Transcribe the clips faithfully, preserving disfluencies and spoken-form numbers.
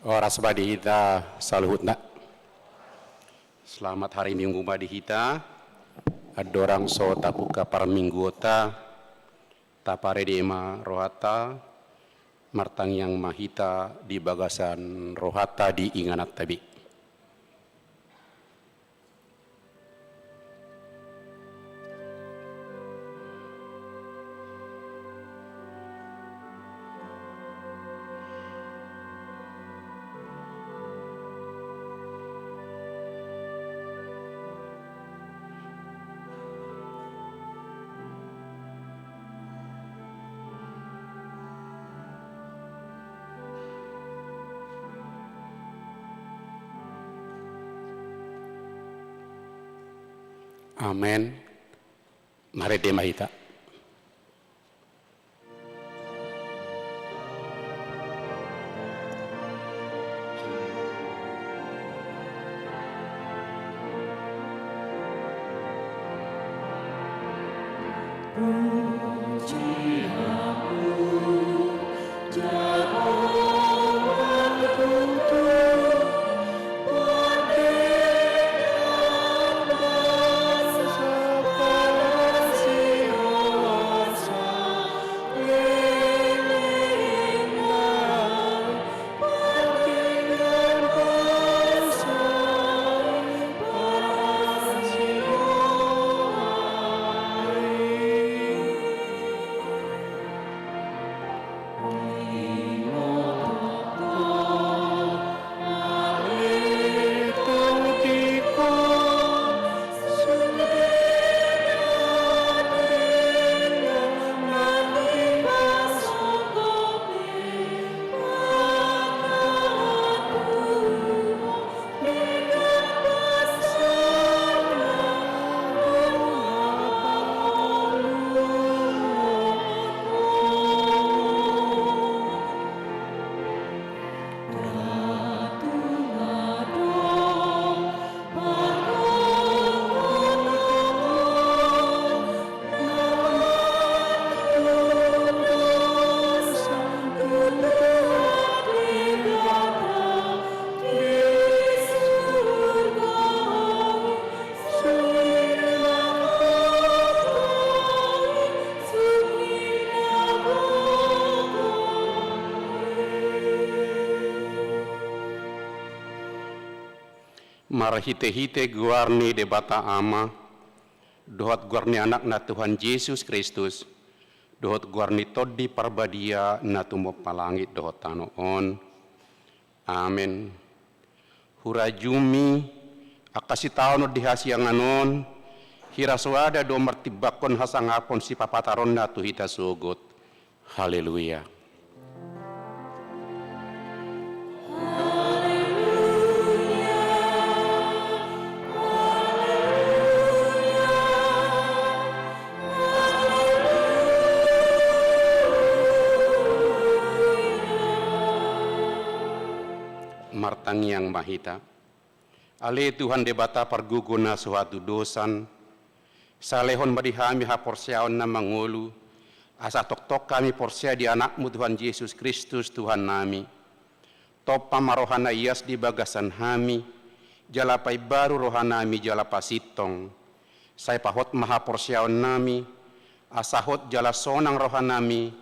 Horas ma di hita saluhutna. Selamat hari Minggu ma di hita. Andorang so tabuka parmingguonta, taparade ma rohanta, martangiang ma hita di bagasan rohanta di ingananta be. Amen. Marende ma hita. Marhitehite goar ni Debata Ama, dohot goar ni Anakna Tuhan Jesus Kristus, dohot goar ni Tondi Parbadia na tumompa langit dohot tano on. Amen. Hurajumi, angka sitaonon di hasiangan on, hira soada do martimbangkon hasangapon sipapataronna tu hita sogot. Haleluya. Martangiang ma hita. Ale Tuhan Debata pargogo na so hatudosan, salehon ma di hami haporseaon na mangolu, asa tongtong hami porsea di Anakmu Tuhan Jesus Kristus Tuhannami. Tompa ma roha na ias di bagasan hami, jala paimbaru rohanami jala pasintong. Sai pahot ma haporseaonnami, asa hot jala sonang rohanami,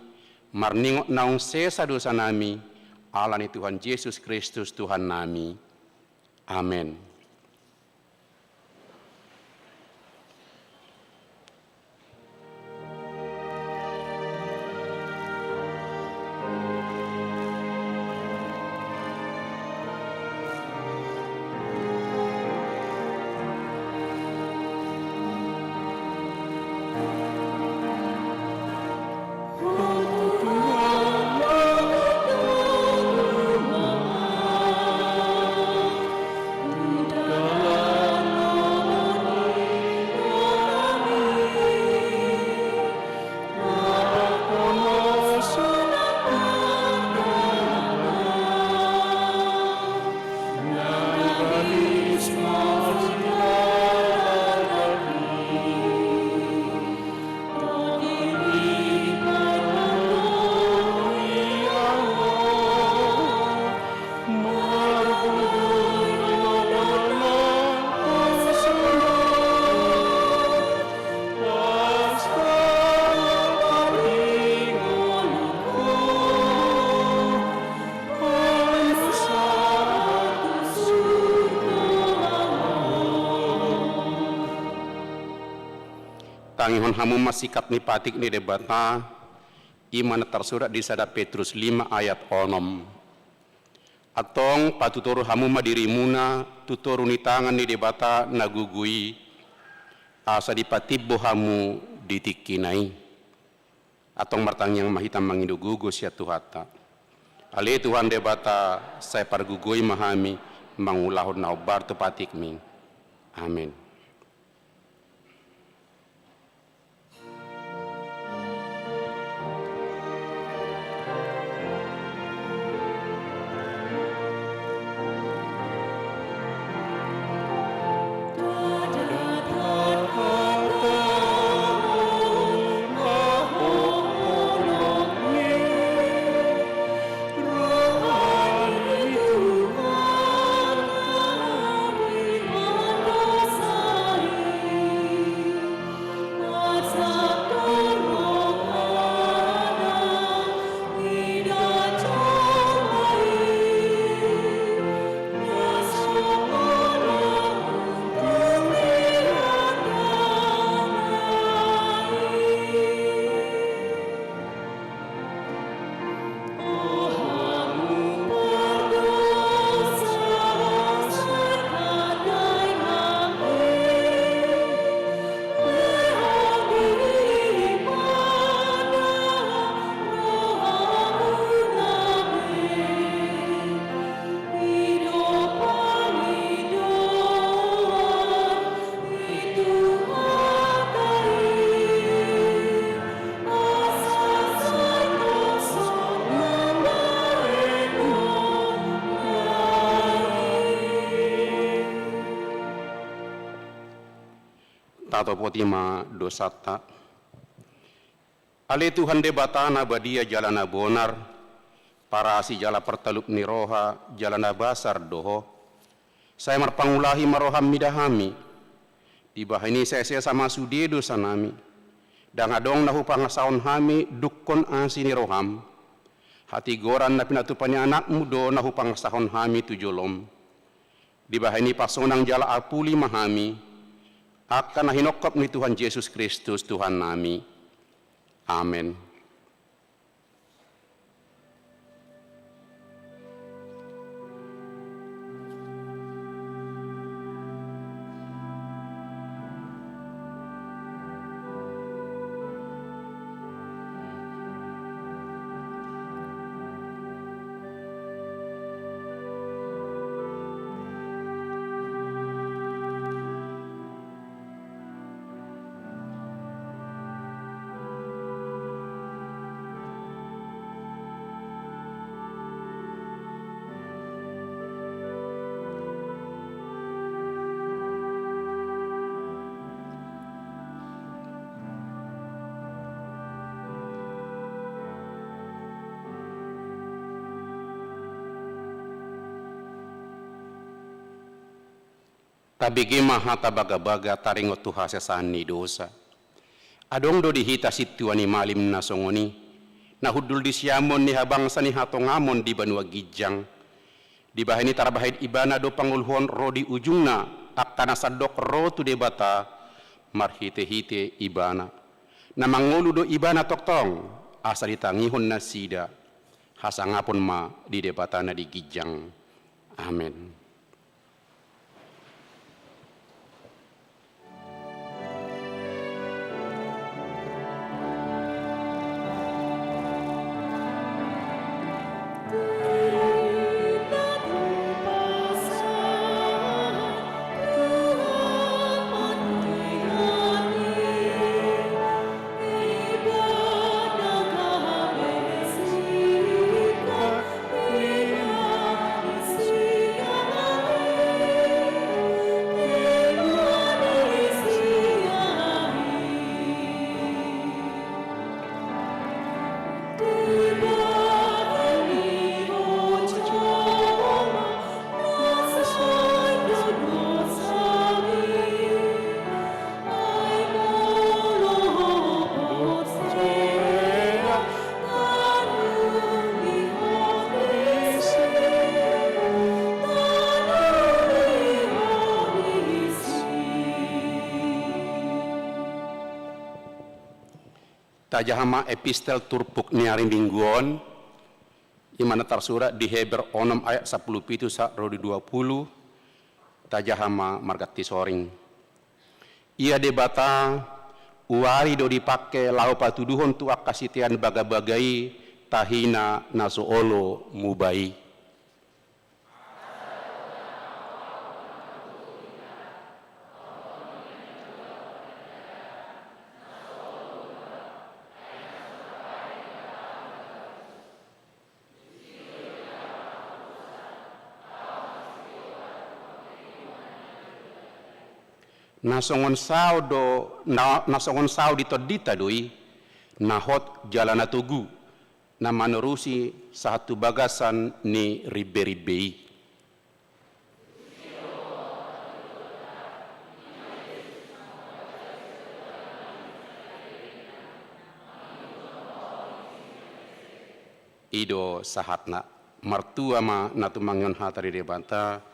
marningot naung sesa dosanami, ala ni Tuhan Jesus Kristus Tuhannami. Amen. Tangihon hamu ma singkat ni patik ni Debata, i ma na tarsurat di sada Petrus lima ayat onom. Antong patutoru hamu ma dirimuna tu toru ni tangan ni Debata na gogo i, asa dipatimbo hamu di tingkina i. Antong martangiang ma hita mangido gogo sian Tuhanta. Ale Tuhan Debata, sai pargogoi ma hami mangulahon na hombar tu patikmi. Amen. Tatopoti ma dosanta. Ale Tuhan Debata na badia jala na bonar, parasi jala partalup ni roha jala na basar do Ho. Sai marpangulahi ma roham mida hami. Dibahen i sai sesa ma sude dosanami. Ndang adong na hupangasahon hami dungkon asi ni roham. Hatigoran na pinatupa ni Anakmu do na hupangasahon hami tu jolom. Dibahen i pasonang jala apuli ma hami, angka na hinophop ni Tuhan Jesus Kristus Tuhannami. Amen. Tabege ma hata bagabaga taringot tu hasesaan ni dosa. Adong do di hita sintua ni malim na songon i, na hundul di siamun ni habangsa ni hatongamon di banua ginjang. Dibahen i tarbahen ibana do pangoluhon ro di ujungna, angka na sandok ro tu Debata marhitehite ibana. Na mangolu do ibana tongtong, asa ditangihon nasida hasangapon ma di Debata na di ginjang. Amen. Tajaha ma epistel turpuk ni ari Minggu on, i ma na tarsurat di Heber onom ayat sampulu pitu sahat ro di dua pulu. Tajaha ma marganti soring. Ia Debata, uari do dipangke laho patuduhon tu angka sitean bagabaga i tahina na so olo muba i. Na songon sao do, na, na songon sao di tondinta do i, na hot jala na togu, na manorusi sahat tu bagasan ni rimberimbe i. I do sahatna. Martua ma na tumangihon hata ni Debata,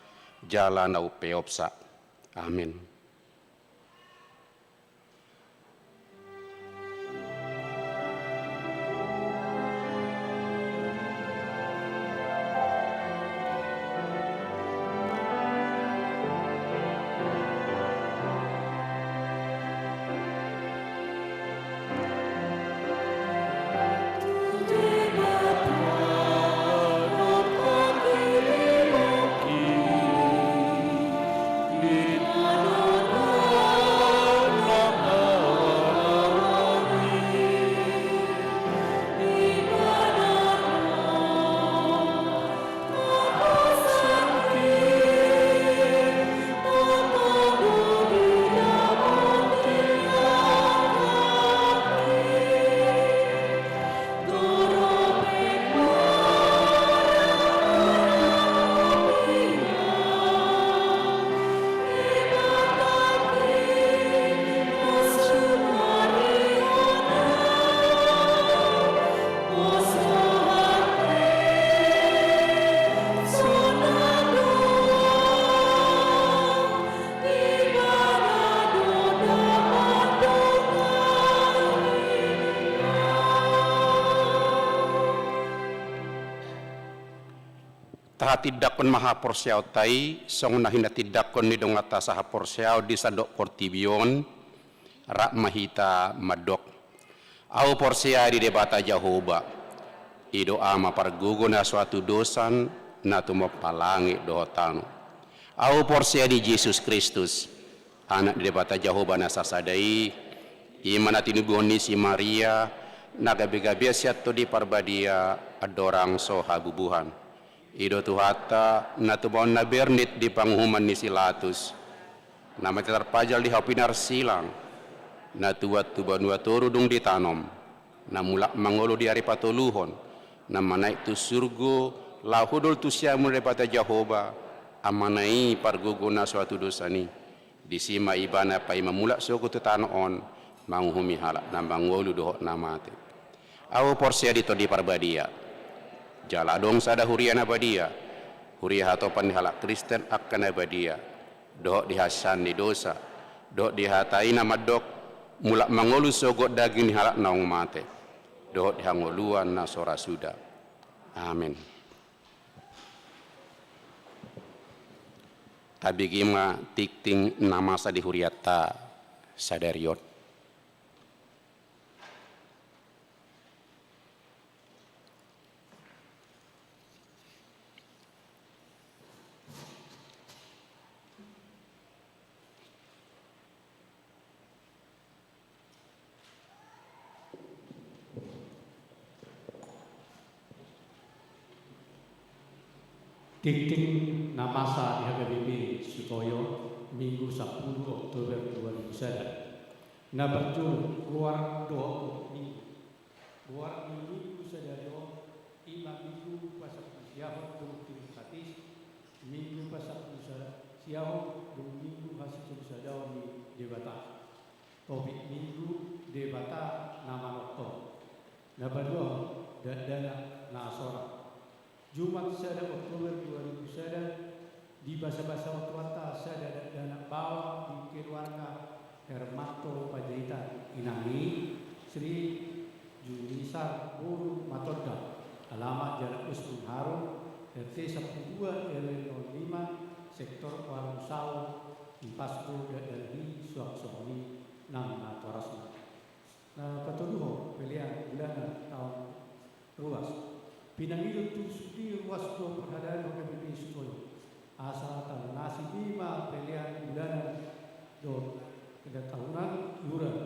jala na umpeopsa. Amen. Tahatindangkon ma haporseaonta i, songon na hinatindangkon ni donganta sahaporseaon di sandok portibi on, rap ma hita mandok. Ahu porsea di Debata Jahowa, i do Ama pargogo na so hatudosan, na tumompa langit dohot tano. Ahu porsea di Jesus Kristus, Anak ni Debata Jahowa na sasada i, i ma na tinubuhon ni si Maria, na gabegabean sian Tondi Parbadia, andorang so habubuhan. I do Tuhanta, na tubuhon na bernit di panguhuman ni si Latus, na mate tarpajal di hau pinarsilang, na tuat tu banua toru dung ditanom, na mulak mangolu di ari patoluhon, na manaek tu surgo, laho hundul tu siamun ni Debata Jahowa, Amana i pargogo na so hatudosan i. Disi ma Ibana paima mulak sogot tu tano on, manguhumi halak na mangolu dohot na mate. Ahu porsea di Tondi Parbadia. Jala adong sada huria na badia, huria hatopan ni halak Kristen angka na badia, dohot di hasesaan ni dosa, dohot di hata i na mandok, mulak mangolu sogot daging ni halak naung mate, dohot di hangoluan na so ra suda. Amen. Tabege ma tingting na masa di hurianta sadari on. Tingting na masa di H K B P Sutoyo, Minggu sampulu Oktober dua ribu sada. Na parjolo, goar dohot minggu. Goar ni Minggu sadari on, i ma Minggu pasampulu siahon dohot Trinitatis, Minggu pasampulu sa-, siahon dohot Minggu hasitolu sadaon ni Debata. Topik Minggu, Debata na manongtong. Na paduahon, dakdanak na asoran. Jumat sada Oktober dua ribu sada, dibasabasahon Tuhanta sada dakdanak bawang di keluarga Hermanto Panjaitan, inang ni Sri Nisar boru Matonda, alamat Jalan Usman Harun, R T sampulu dua R W nol lima, sektor Walusaon, Impasgo, Gandalhi, Suang Songon i nang natorasna. Na patoluhon, pelean bulanan taon ruas. Pinangido tu sude ruas do parhalado H K B P Sutoyo, asa talunasi be ma pelean bulanan dohot pelean tahunan iuran,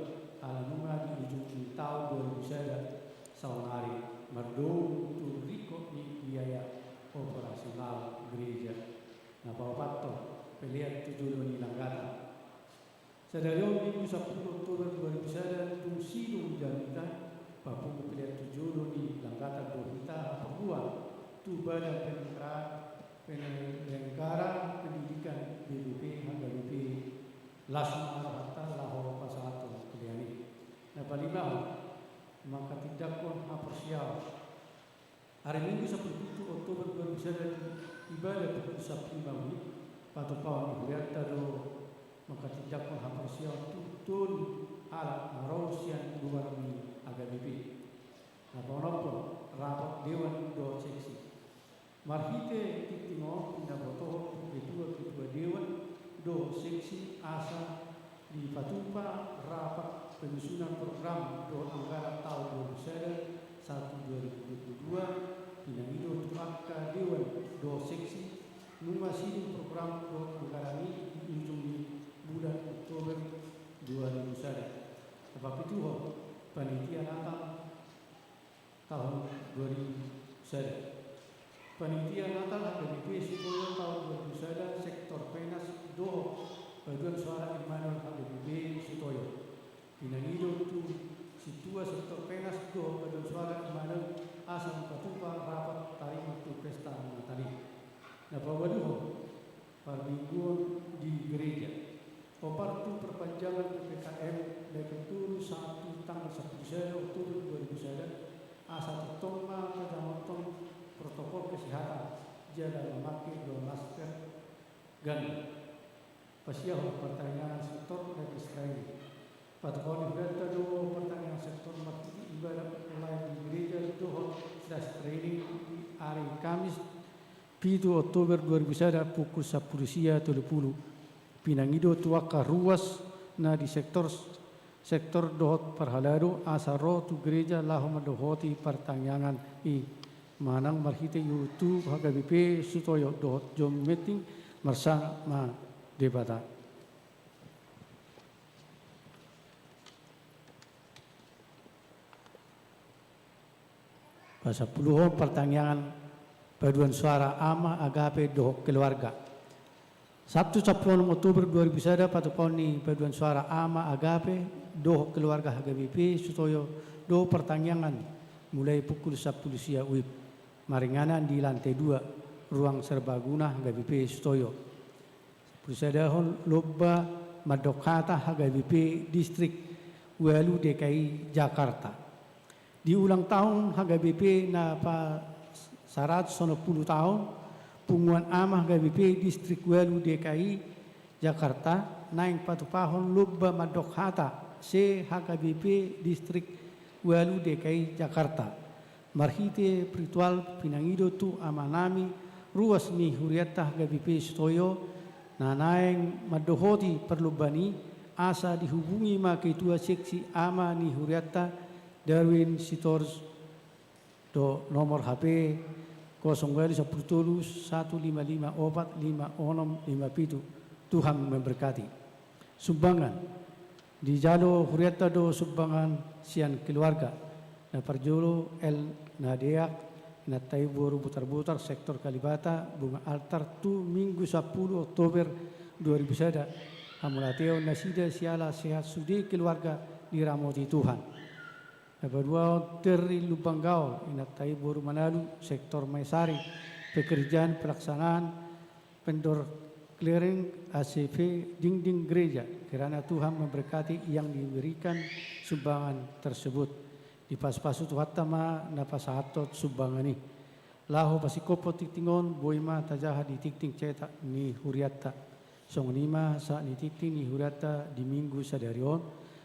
ala nunga di ujung ni taon dua ribu sada saonari, mardongan tu ringkot ni biaya operasional gereja. Na paopathon, pelean tu jolo ni langgatan. Sadari on Minggu sampulu Oktober dua ribu sada, dung sidung jamita, papungu pelean tu jolo ni langgatan do hita haporluan tu Badan Penyelenggara, Penyelenggara Pendidikan B P P H K B P, las ma rohanta laho pasahathon pelean i. Na palimahon, manghatindanghon haporseaon. Ari Minggu sampulu pitu Oktober dua ribu sada, ibadah pukul sampulu lima WIB, patupaon ni hurianta do manghatindanghon haporseaon tu tolu halak na ro sian luar ni H K B P. Na paonomhon, rapat dewan dohot seksi. Marhite tingting on, pinabotohon tu ketua-ketua dewan dohot seksi asa dipatupa rapat penyusunan program dohot anggaran taon dua ribu sada, satu dua ribu dua puluh dua, pinangido tu angka dewan dohot seksi, nunga sidung program dohot anggaran i di ujung ni bulan Oktober dua ribu sada. Na papituhon, panitia Natal taon dua ribu sada. Panitia Natal H K B P Sutoyo taon dua ribu sada, sektor Penas dohot paduan suara Immanuel H K B P Sutoyo. Pinangido tu sintua sektor Penas dohot paduan suara Immanuel asa dipatupa rapat tarima tu pesta Natal i. Na paualuhon, parmingguon di gereja. Ombas tu perpanjangan P P K M level tolu sahat tu tanggal sampulu sada Oktober dua ribu sada, asa tongtong ma tajahathon protokol kesehatan jala mamake do masker ganda. Pasiahon partangiangan sektor dan S K I. Patupaon ni hurianta do partangiangan sektor marhite ibadah online di gereja dohot live streaming di ari Kamis, pitu Oktober dua ribu sada, pukul sampulu sia tolu pulu. Pinangido tu angka ruas na di sektor, sektor dohot parhalado asa ro tu gereja laho mandohoti partangiangan i manang marhite YouTube H K B P Sutoyo dohot Zoom meeting. Marsangap ma Debata. Pasampuluhon, partangiangan paduan suara Ama Agape dohot keluarga. Sabtu sampulu onom Oktober dua ribu sada, patupaon ni paduan suara Ama Agape dohot keluarga H K B P Sutoyo do partangiangan mulai pukul sampulu sia WIB, maringanan di lantai dua ruang serbaguna H K B P Sutoyo. Sampulu sadahon, lomba mandok hata H K B P Distrik Ualu D K I Jakarta. Di ulang tahun H K B P na pa saratus onom pulu taon, Punguan Ama H K B P Distrik Ualu D K I Jakarta naeng patupahon lomba mandok hata se-H K B P Distrik Ualu D K I Jakarta. Marhite ritual pinangido tu amanami ruas ni hurianta H K B P Sutoyo na naeng mandohoti parlombaan i, asa dihubungi ma ketua seksi ama ni hurianta Darwin Sitorus dohot nomor H P kosong ualu sampulu tolu satu lima lima opat lima onom lima pitu. Tuhan memberkati. Sumbangan. Dijalo hurianta do sumbangan sian keluarga. Na parjolo, L Nadeak, inanta i boru Butarbutar, sektor Kalibata, bunga altar tu Minggu sampulu Oktober dua ribu sada. Hamauliateon nasida siala sehat sude keluarga diramoti Tuhan. Na paduahon, Terry Lumban Gaol, inanta i boru Manalu, sektor Maesari, pekerjaan pelaksanaan vendor clearing A C V dinding gereja. Kiranya Tuhan memberkati yang diberikan sumbangan tersebut. Dipasupasu Tuhanta ma na pasahathon sumbangan i. Laho pasingkophon tingting on, boi ma tajaha di tingting cetak ni hurianta. Songon i ma sahat ni tingting ni hurianta di Minggu sadari on.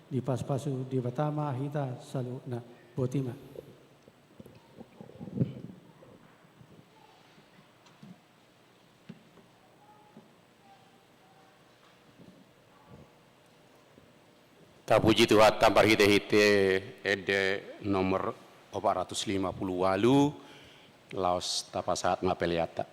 Dipasupasu Debata ma hita saluhutna. Boti ma. Tapuji Tuhanta marhitehite ende nomor opat ratus lima puluh ualu, laos tapasahat ma peleanta.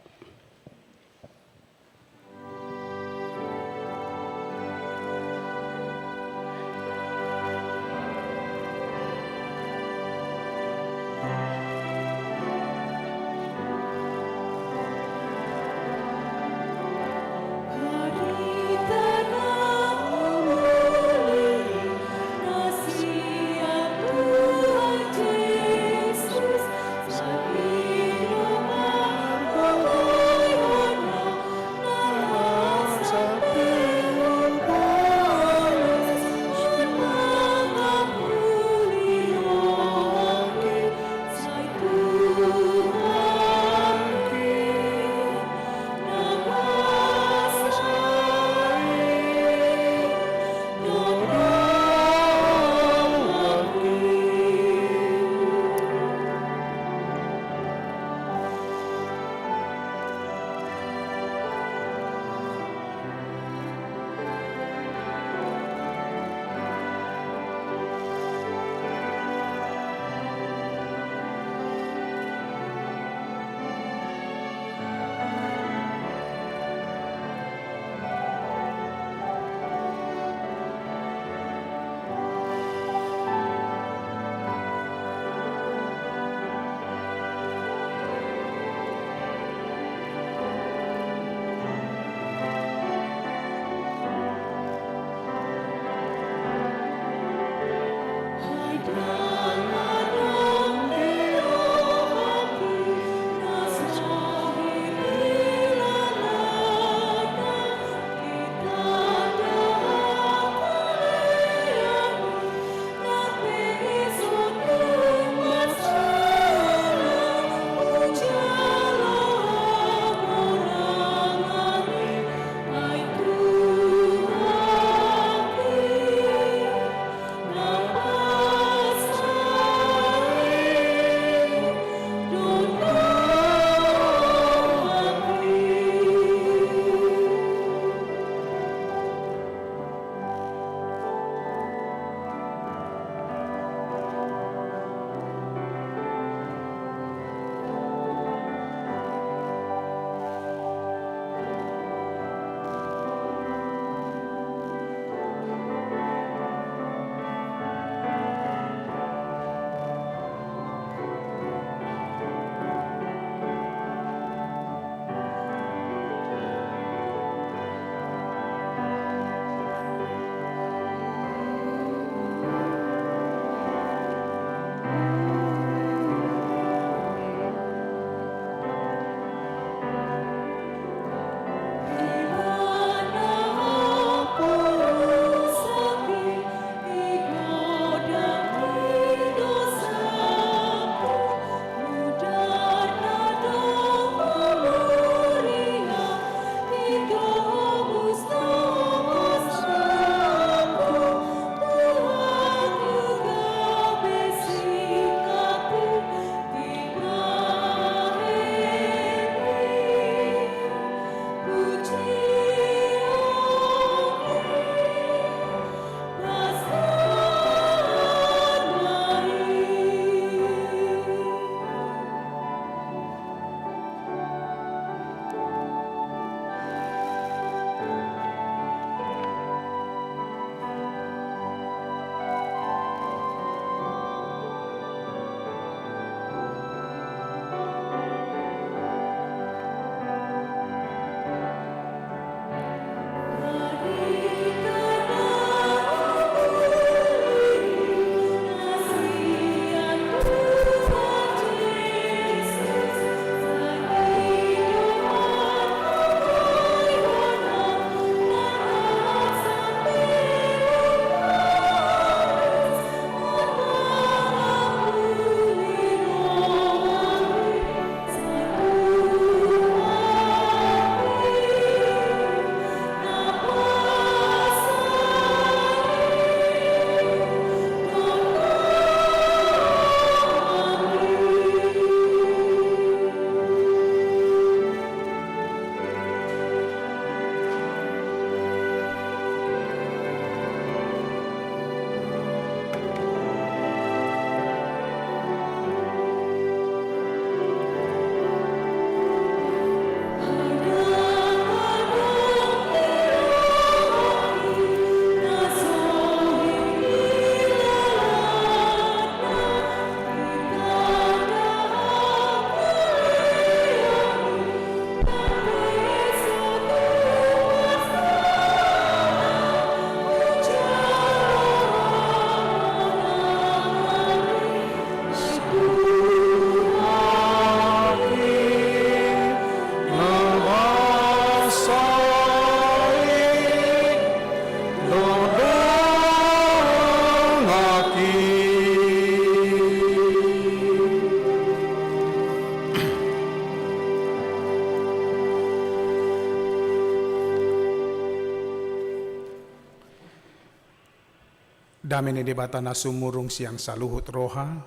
Dame ni Debata na sumurung sian saluhut roha,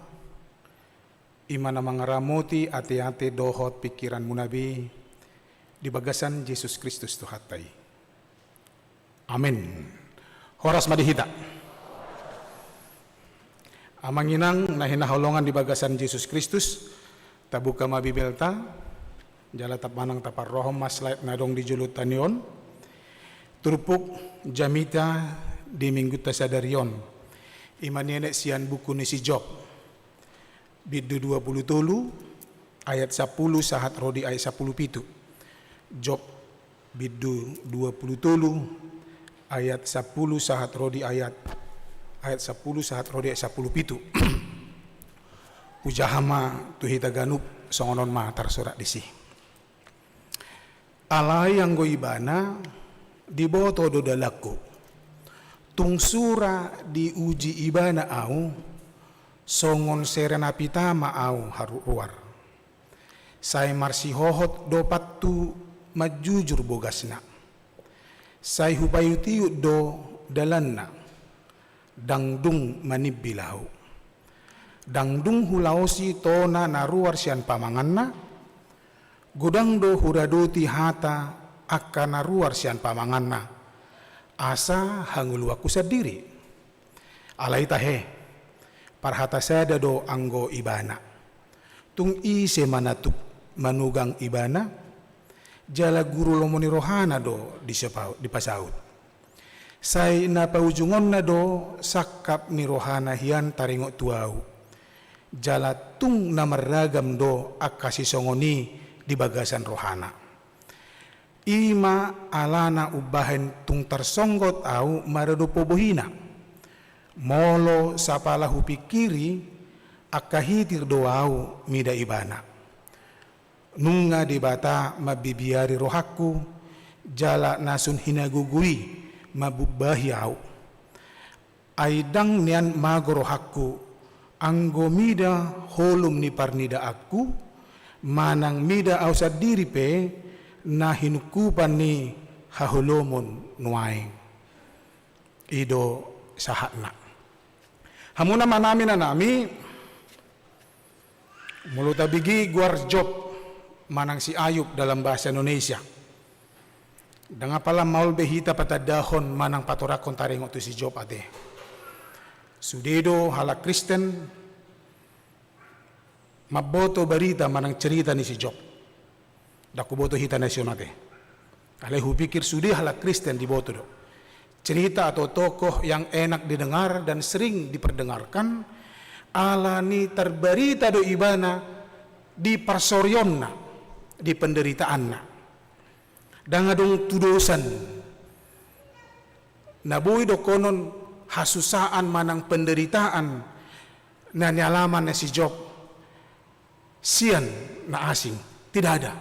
i ma na mangaramoti ateate dohot pingkiranmuna be di bagasan Jesus Kristus Tuhanta i. Amen. Horas ma di hita. Amang inang na hinaholongan di bagasan Jesus Kristus, tabuka ma Bibelta, jala ta manang taparrohahon ma slide na adong di jolonta on. Turpuk jamita di minggunta sadari on, i ma nienet sian buku ni si Job, bindu dua pulu tolu, ayat sampulu sahat ro di ayat sampulu pitu. Job bindu dua pulu tolu, ayat sampulu sahat ro di ayat, ayat sampulu sahat ro di ayat sampulu pitu. Hujaha ma tu hita ganup, songon on ma tarsurat disi. Alai anggo ibana, diboto do dalanku. Tung sura diuji ibana ahu, songon sere na pita ma ahu haru-, ruar. Sai marsihohot do pathu manjujur bogasna. Sai hupaihut-ihut do dalanna, ndang dung manimbil ahu. Ndang dung hulaosi tona na ruar sian pamanganna, godang do huradoti hata angka na ruar sian pamanganna, asa hangoluanku sandiri. Alai tahe, parhata sada do anggo ibana. Tung ise ma na tuk manugang ibana? Jala guru lomo ni rohana do disapa-, dipasaut. Sai na paujungonna do sangkap ni rohana hian taringot tu ahu. Jala tung na marragam do angka sisongon i di bagasan rohana. I ma alana umbahen tung tarsonggot ahu maradophon bohina. Molo sapala hupingkiri, angka hitir do ahu mida ibana. Nunga Debata mambibiari rohangku, jala na sun hinagogo i mambumbahi ahu. Ai ndang nian mago rohangku, anggo mida holom ni parnidaanku, manang mida ahu sandiri pe na hinungkupan ni haholomon nuaeng. I do sahatna. Hamu na manami nanami, molo tabege goar Job manang si Ayub dalam bahasa Indonesia, ndang apala maol be hita patandahon manang patoranghon taringot tu si Job ate. Sude do halak Kristen mamboto barita manang cerita ni si Job. Ndang huboto hita na ison ate. Alai hupikir sude halak Kristen diboto do. Cerita atau tokoh yang enak didengar dan sering diperdengarkan, ala ni tarbarita do ibana di parsorionna, di penderitaanna. Ndang adong tudosan na boi dohonon hasusaan manang penderitaan na nialaman ni si Job sian na asing. Tidak ada.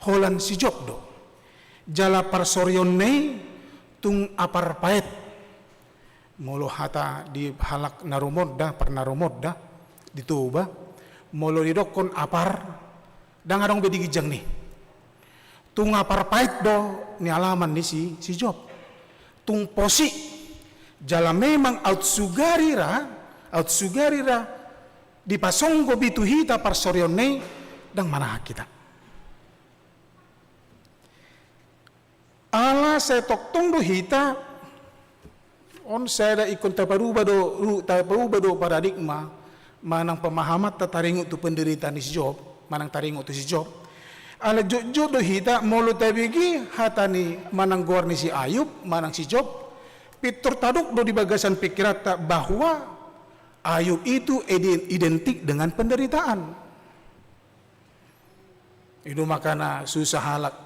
Holan si Job do. Jala parsorionna i tung apar paet. Molo hata di halak na rumorda, parna rumorda di Toba, molo didokkon apar, ndang adong be di ginjang ni. Tung apar paet do nialaman ni si, si Job. Tung pos i, jala memang aut sugari ra, aut sugari ra dipasonggot be tu hita parsorionna i, ndang manahak hita. Ala sai tongtong do hita, on sada ingkon taparuba do, ru-, taparuba do paradigma, manang pemahamanta taringot tu penderitaan ni si Job, manang taringot tu si Job. Ala jotjot do hita, molo tabege hata ni manang goar ni si Ayub, manang si Job, pintor tadok do di bagasan pingkiranta bahwa Ayub itu ide-, identik dengan penderitaan. I do makana susah halak,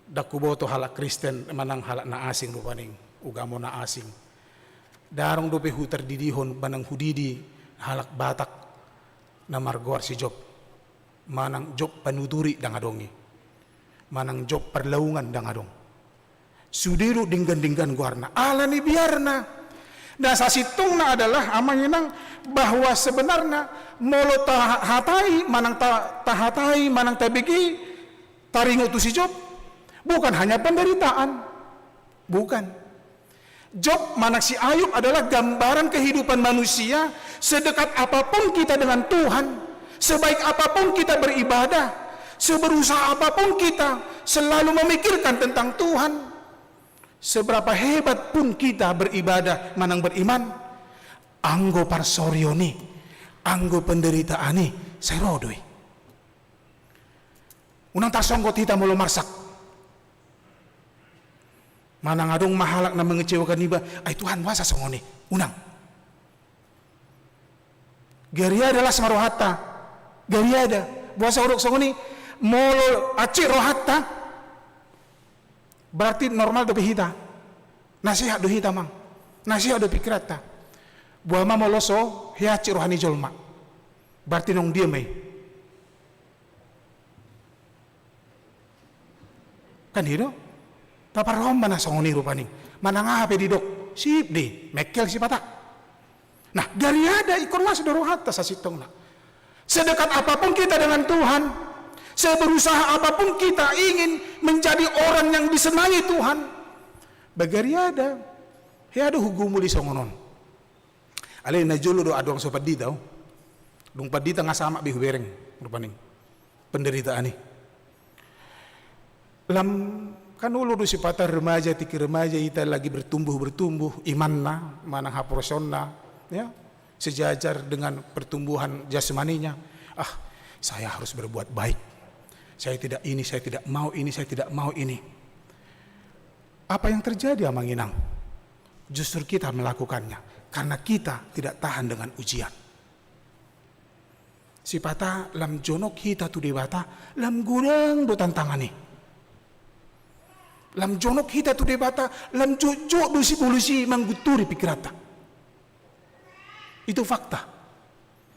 ndang huboto halak Kristen manang halak na asing rupani, ugamo na asing. Ndang adong dope hutardidihon manang hudidi halak Batak na margoar si Job. Manang Job panuturi ndang adong i. Manang Job parlaungan ndang adong. Sude do denggan-denggan goarna. Ala ni biarna. Na sasintongna adalah, amang inang, bahwa sebenarna molo ta-, hatai, manang ta-, tahatai, manang tabege, taringot tu si Job, bukan hanya penderitaan. Bukan. Job manang si Ayub adalah gambaran kehidupan manusia. Sedekat apapun kita dengan Tuhan, sebaik apapun kita beribadah, seberusaha apapun kita selalu memikirkan tentang Tuhan, seberapa hebat pun kita beribadah manang beriman, anggo parsorion i, anggo penderitaan i, sai ro do i. Unang tarsonggot hita molo marsak. Manang adong ma halak na mengecewakan iba, ai Tuhan, boasa songon i? Unang. Gariada las ma rohanta. Gariada. Boasa hudok songon i? Molo hansit rohanta, berarti normal dope hita. Na sehat do hita, amang. Na sehat do pikiranta. Boha ma molo so hansit roha ni jolma? Berarti naung dia ma i. Kan i do? Taparrohahon ma na songon i rupani. Manang aha pe didok, sip do i, mengkel sipata. Nah, gariada, ingkon las do rohanta sasintongna. Sedekat apapun kita dengan Tuhan, seberusaha apapun kita ingin menjadi orang yang disenangi Tuhan, ba gariada. Hea do hugumuli songon on. Alai na jolo do, adong so pandita, oh. Dung pandita nga samak be hubereng rupani penderitaan i. Lam, kan olo do sipata remaja, tingki remaja hita lagi bertumbuh-bertumbuh imanna, manang haporseaonna, ya, sejajar dengan pertumbuhan jasmaninya. Ah, saya harus berbuat baik. Saya tidak ini, saya tidak mau ini, saya tidak mau ini. Apa yang terjadi, amang inang? Justru kita melakukannya karena kita tidak tahan dengan ujian. Sipata lam jonok hita tu Debata, lam godang do tantangan i. Lam jonok hita tu Debata, lam jotjot do sibolis i manggunturi pikiranta. Itu fakta.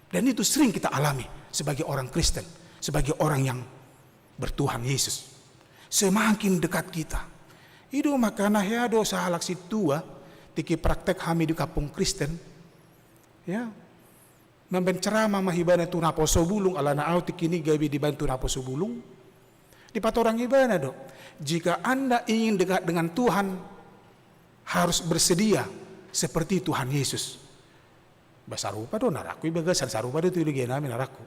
Dan itu sering kita alami sebagai orang Kristen, sebagai orang yang berTuhan Yesus. Semakin dekat kita. I do makana hea do sahalak sintua, tingki praktek hami di kampung Kristen, ya, mambaen ceramah ma ibana tu naposo bulung, alana au tingki i gabe dibaen tu naposo bulung. Dipatorang ibana do, jika Anda ingin dekat dengan Tuhan, harus bersedia seperti Tuhan Yesus. Ba sarupa do na rangku i bagasan, sarupa do tu idean nami na rangku.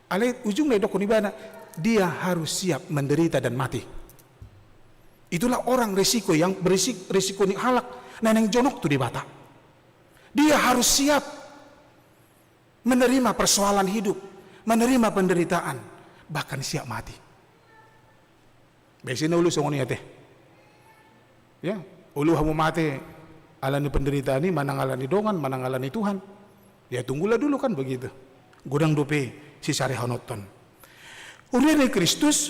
Alai ujungna didokkon ibana, dia harus siap menderita dan mati. Itulah orang resiko yang berisik, resiko ni halak na naeng jonok tu Debata. Dia harus siap menerima persoalan hidup, menerima penderitaan, bahkan siap mati. Biasana olo songon i ate. Ya, olo hamu mate alani penderitaan i, manang alani dongan, manang alani Tuhan. Ya, tunggulah dulu, kan begitu. Godang dope sisarihononhon. Huria ni Kristus,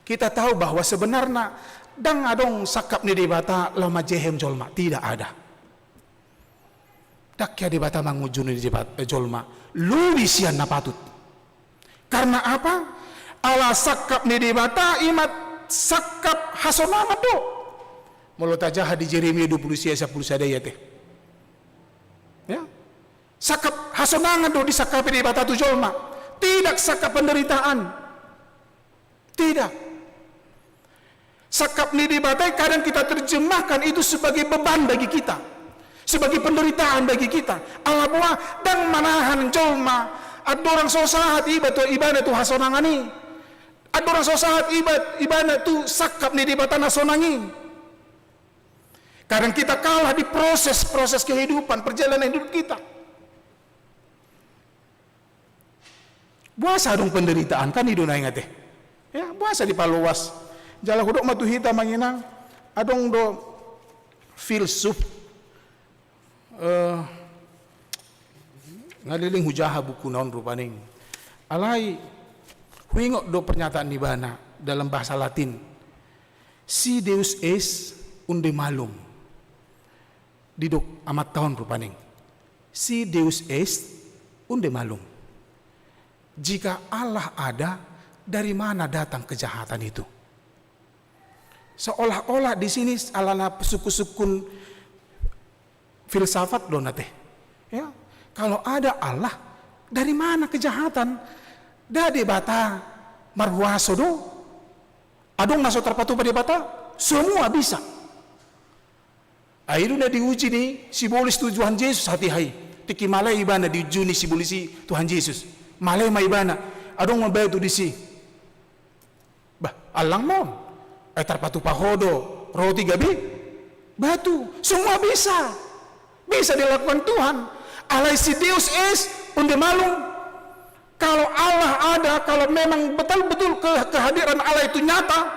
kita tahu bahwa sebenarna ndang adong sangkap ni Debata laho manjehem jolma, tidak ada. Ndang hea Debata mangunjuni Debat-, eh, jolma lobi sian na patut. Karena apa? Ala sangkap ni Debata i ma sangkap hasonangan do. Molo tajaha di Jeremia dua pulu sia ayat sampulu sada i ate. Ya. Sangkap hasonangan do disangkapi Debata tu jolma. Tidak sangkap penderitaan. Tidak. Sangkap ni Debata i kadang kita terjemahkan itu sebagai beban bagi kita, sebagai penderitaan bagi kita. Ala boha? Ndang manahan jolma andorang so sahat iba tu, ibana tu hasonangan i. Andorang so sahat iba, ibana tu sangkap ni Debata na sonang i. Kadang kita kalah di proses-proses kehidupan, perjalanan hidup kita. Boasa adong penderitaan, kan i do na ingat e. Ya, boasa dipaloas. Jala hudok ma tu hita, amang inang, adong do filsuf, eh, nga leleng hujaha bukuna on rupani. Alai huingot do pernyataan ni ibana dalam bahasa Latin. Si Deus est, unde malum. Didok amanta on rupani. Si Deus est, unde malum. Jika Allah ada, dari mana datang kejahatan itu? Seolah-olah di sini alana sungkun-sungkun filsafat do na ate. Ya, kalau ada Allah, dari mana kejahatan? Nda Debata marhuaso do? Adong na so tarpatupa Debata? Semua bisa. Ai i do na diuji ni sibolis tu Tuhan Jesus hatiha i. Tingki male ibana diuji ni sibolis i Tuhan Jesus. Male ma ibana. Adong ma batu disi. Bah, allang ma on. Ai tarpatupa ho do roti gabe batu. Semua bisa. Bisa dilakukan Tuhan. Alai si Deus es unde malum. Kalau Allah ada, kalau memang betul-betul ke-, kehadiran Allah itu nyata,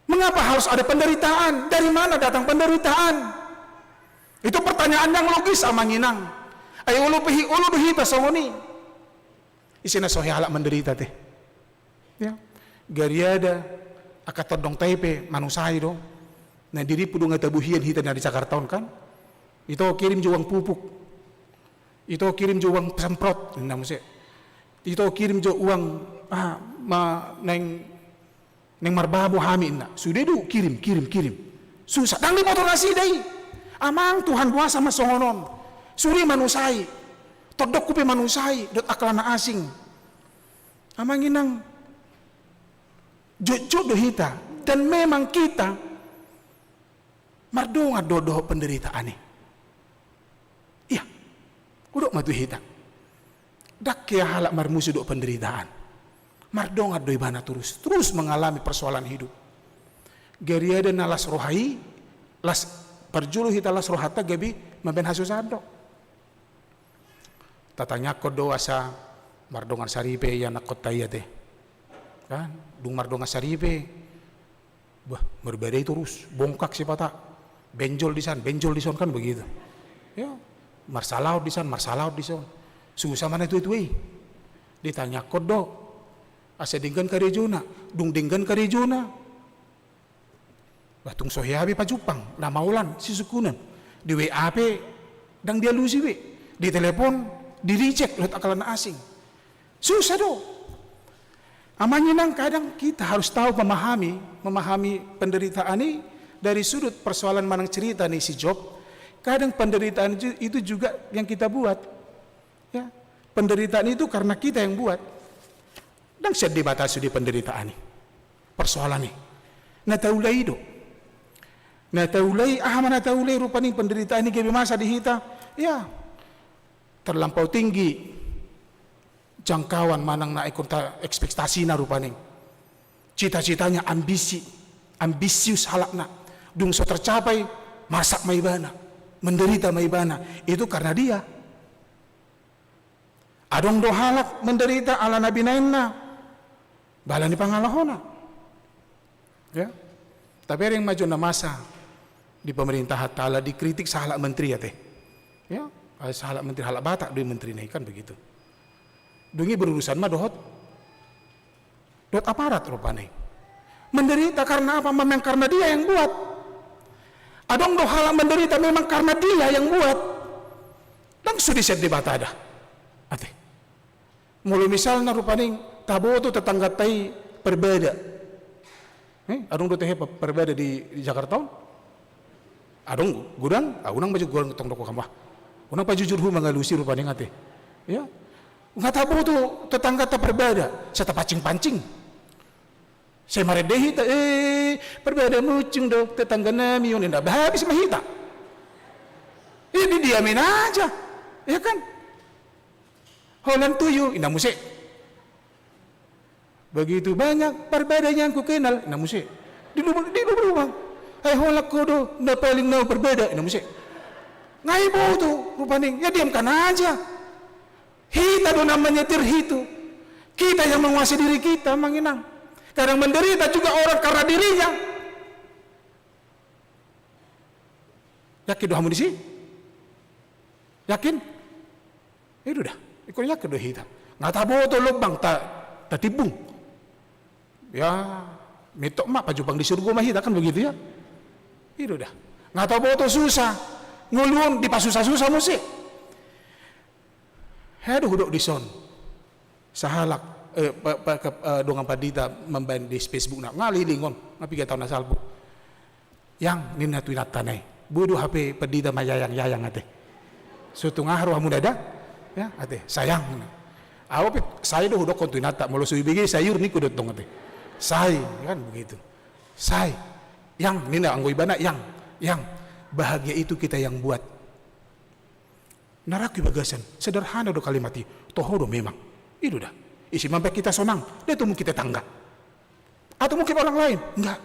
mengapa harus ada penderitaan? Dari mana datang penderitaan? Itu pertanyaan yang logis, amang inang. Ai olo pe hi-, olo do hita songon i. Ise na so hea halak menderita, te? Ya. Gariada, angka tondongta i pe manusai do. Na dirimpu do nga tabo hian hita na di Jakarta on, kan? Ito kirim jo uang pupuk. Ito kirim jo uang semprot, ninna muse. Ito kirim jo uang, ah, ma, naeng, naeng marbabo hami, ninna. Sude do kirim, kirim, kirim. Susah. Ndang diboto nasida i. Amang, Tuhan boasa ma songon on? Sude manusai. Tondongku pe manusai, dohot angka na asing. Amang inang, jotjot do hita, dan memang kita mardongan do dohot penderitaan i. Iya. Hudok ma tu hita. Ndang hea halak marmusu dohot penderitaan. Mardongan do ibana terus, terus mengalami persoalan hidup. Gariada na las roha i, las, parjolo hita las rohanta gabe mambaen hasusaan do. Tatangiangkon do asa mardongan saripe ianakkonta i, ate. Kan? Dung mardongan saripe, bah, marbada i terus, bongkak sipata. Benjol disan, benjol dison, kan begitu. Ya, marsalaon disan, marsalaon dison. Susah ma na tuatua i. Ditangiangkon do. Asa denggan karejona, dung denggan karejona. Bah, tung so hea be pajumpang, na maolan, sisungkunan. Di W A pe, ndang dialusi be. Ditelepon, di-reject, dohot angka na asing. Susah do. Amang inang, kadang kita harus tahu memahami, memahami penderitaan i dari sudut persoalan manang cerita ni si Job. Kadang penderitaan ju-, itu juga yang kita buat. Ya, penderitaan itu karena kita yang buat. Ndang sian Debata sude penderitaan i. Persoalan i. Na taula i do. Na taula i, aha ma na taula i rupani penderitaan i gabe masa di hita. Ya, terlampau tinggi jangkauan manang na ingkon ta ekspektasina rupani. Cita-citanya ambisi, ambisius halakna. Dung so tercapai, marsak ma ibana, menderita ma ibana. Itu karena dia. Adong do halak menderita ala na binaenna, bala ni pangalahona. Ya. Tabereng ma jo na masa di pemerintahan, ala dikritik sahalak menteri, ate. Ya, sahalak menteri, halak Batak do i menterina i, kan begitu. Dung i berurusan ma dohot dohot aparat rupani. Menderita karena apa? Memang karena dia yang buat. Adong do halak menderita memang karena dia yang buat. Ndang sude sian Debata da. Ate. Molo misalna rupani taboto tetangganta i parbada. Eh, adong do tehe pa-, parbada di, di Jakarta on? Adong godang, ah, unang ma jo godang tong dok hamu. Unang pajujur hamu mangalusi rupani, ate. Ya. Nga taboto tetangganta parbada, sai tapancing-pancing. Sai marende hita, eh, parbada muncung do tetangga nami on, ninna, bah, habis ma hita. Eh, didiamin aja. Ya kan? Holan tuyu, ninna muse. Begitu banyak parbada yang ku kenal, ninna muse. Di lubang, di lubang. Ai holan ho do na paling naung parbada, ninna muse. Nga diboto rupani, ya diamkan aja. Hita do na menyetir itu. Kita yang menguasai diri kita, amang inang. Kadang menderita juga orang karena dirinya. Yakin do hamu disi? Yakin? I do da. Ingkon yakin do hita. Nga taboto lobang ta-, tatimbung. Ya, mintor ma pajumpang di surgo ma hita, kan begitu ya? I do da. Nga taboto susah, ngolu on dipasusah-susah muse. Hea do hudok dison. Sahalak, eh, pa-, pa-, ke-, eh, dongan pandita mambaen di Facebookna. Nga leleng on, nga piga taon na salpu. Yang, ninna tu inanta na i. Boi do hape pandita mayayang-yayang, ate. So tung aha rohamuna da? Ya, ate, sayang. Au pe, sai do hudokkon tu inanta, molo so ibege sayur ningku do tong, ate. Sai, kan begitu. Sai. Yang, ninna anggo ibana, yang. Yang bahagia itu kita yang buat. Naraku i bagasan, sederhana do kalimat i, toho do memang. I do da. Ise mambaen hita sonang, da tumuk hita tangga. Atau mungkin orang lain, enggak.